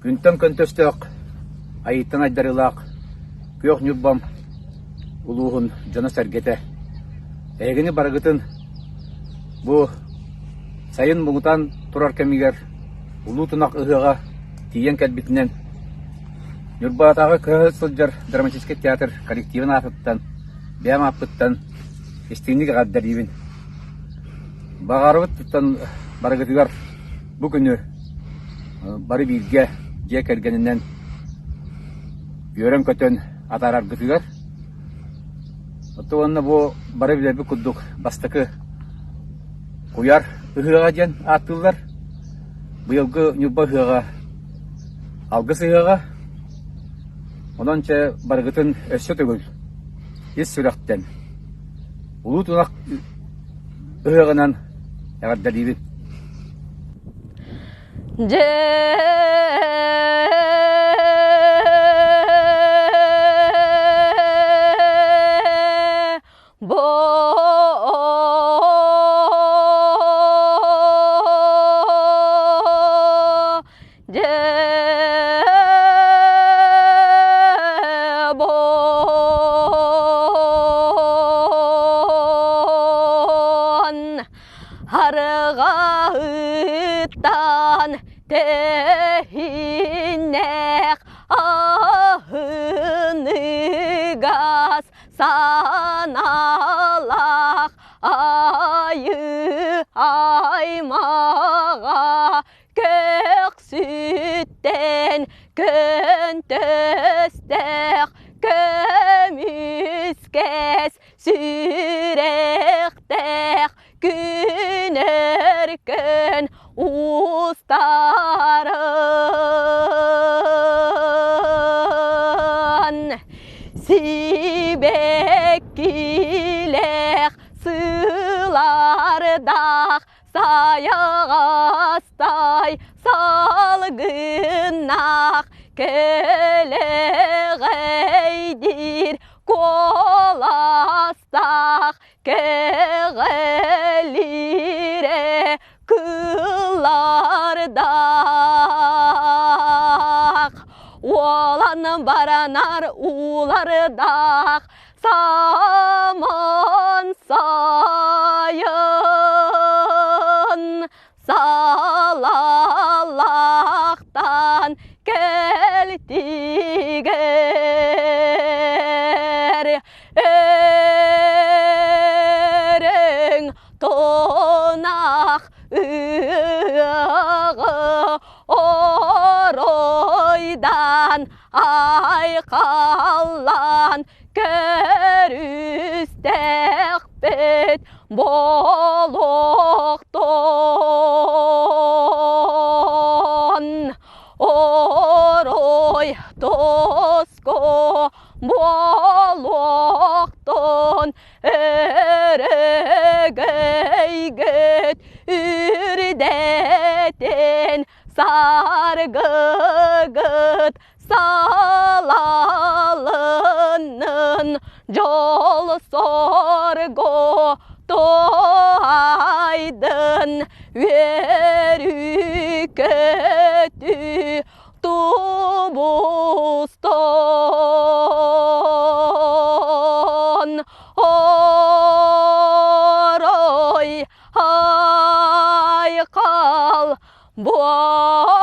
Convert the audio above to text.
Күнтэн көнтөстөөх, айыыттан айдарыылаах Күөх Ньурбам улууһун дьоно-сэргэтэ эһигини барыгытын бу сайын муҥутаан турар кэмигэр Улуу Тунах ыһыаҕа тиийэн кэлбитинэн Ньурбатааҕы кыһа сылдьар драматическай театр коллективын аатыттан, бэйэм ааппыттан истиҥник эҕэрдэлиибин. Баҕарабыт туттан барыгытыгар бу күнү бары бииргэ дьиэ кэргэнинэн үөрэн-көтөн атаараргытыгар. Оттон уонна бу бары билэрбит курдук бастакы куйаар ыһыаҕа диэн ааттыыллар. Быйылгы Ньурба ыһыаҕа алгыс ыһыаҕа. Онон чэ барыгытын өссө төгүл ис сүрэхтэн Улуу Тунах ыһыаҕынан эҕэрдэлиибин. Дьэ бу Дьэ-бон арҕаһыттан тэһиннэх аһыныгас санаалаах айыы аймаҕа Көхсүттэн көнтөстөөх көмүскэс сүрэхтээх күн өркөн уустарын сибэккилээх сылардаах Сайаҕастай салгыннаах кэлэҕэйдиир куоластаах кэҕэлиирэ кыллардаах уолан баранар уулардаах Саман сайын салалахтан кэлтигэр өрүҥ тунах ыаҕы оройдан айхаллаан көрүстэхпит буолуохтун орой туску буолуохтун өрөгөйгүт үрдэтин саргыгыт Салалыннын дьол сорго туһайдын үөрүү-көтүү тубустун орой айхал буоллун.